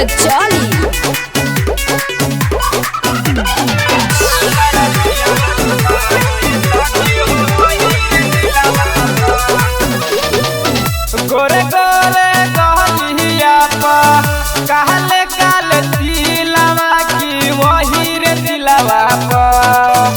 के चली। गोरे गोरे गलिया पर काले काले तिलवा की वही रे दिलवा पर।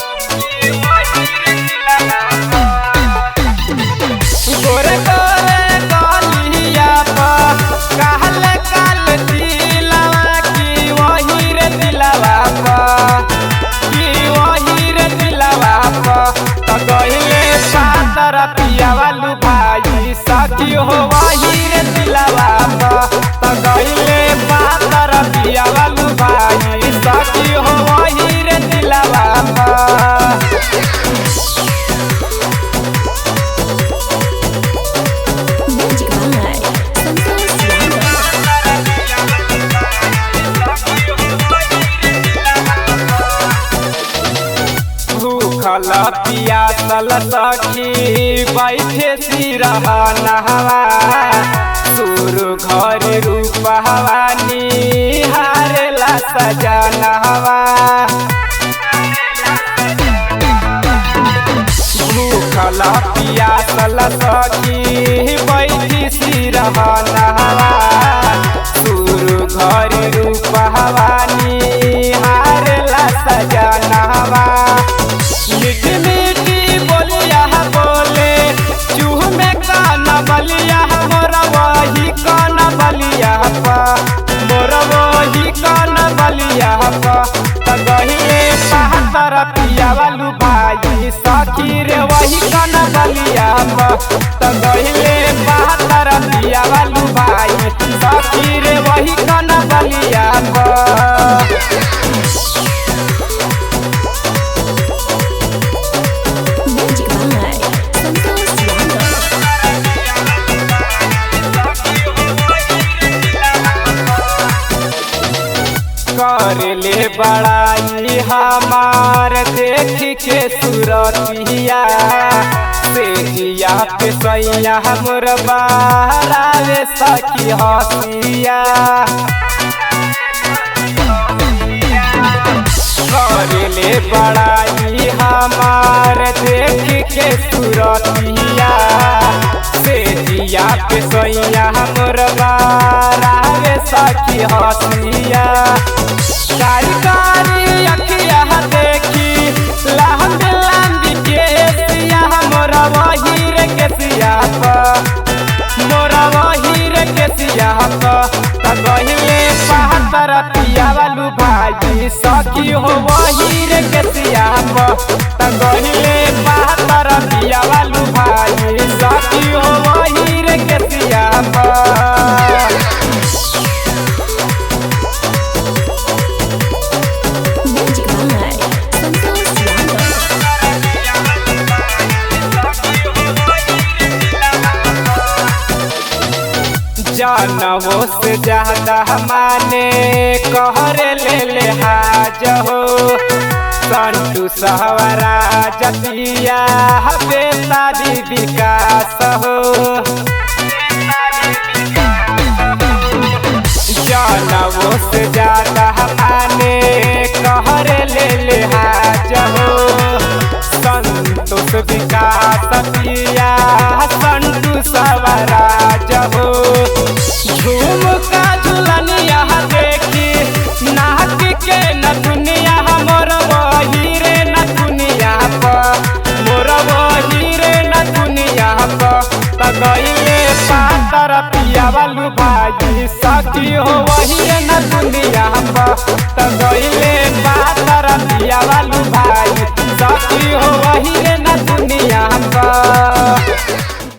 गोरे गोरे गलिया पर काले काले तिलवा की वही रे दिलवा पर, की वही रे दिलवा पर। त गइले पातर पियावा लू भाई सखी हो वही रे दिलवा पर। त गइले पातर पियावा लू भाई सखी हो वही रे दिलवा पर। Music by Santosh Yadav. भूखल पियासल सखी बैठे सिरहनवा, सुर घर रूपवा निहारेला सजनवा। भूखल पियासल सखी बैठी सिरहनवा, सुर घर रूपवा निहारेला सजनवा। मीठी मीठी बोलिया बोले चूह में कान बलिया, मोरा वही कान बलिया पा, मोरा वही कान बलिया पा। त गहिले पातर पियावा लू भाई सखी रे वही कान बलिया पा। त गहिले पातर पियावा लू भाई सखी रे वही कान बलिया पा। Music by Santosh Yadav. कर ले बड़ाई हमार देख के सुरतिया, सेजिया पे सैया हमर बारावे सखी हसिया। कर ले बड़ाई हमार देख के सुरतिया, सेजिया पे सैया हमर बारावे सखी हसिया। कारी कारी अखिया देखी लहंग लंबी केसिया, मोरा वही रे केसिया पा, मोरा वही रे केसिया पा। त गहिले पातर पियावा लू भाई सखी हो वही रे केसिया पा। त गहिले पातर पियावा लू भाई सखी हो वही रे केसिया पा। Music by Santosh Yadav. जानवो से ज्यादा माने कहरे ले ले हाज हो, संतु सहवरा जतिया बेतारी विकास हो। जानवो से ज्यादा माने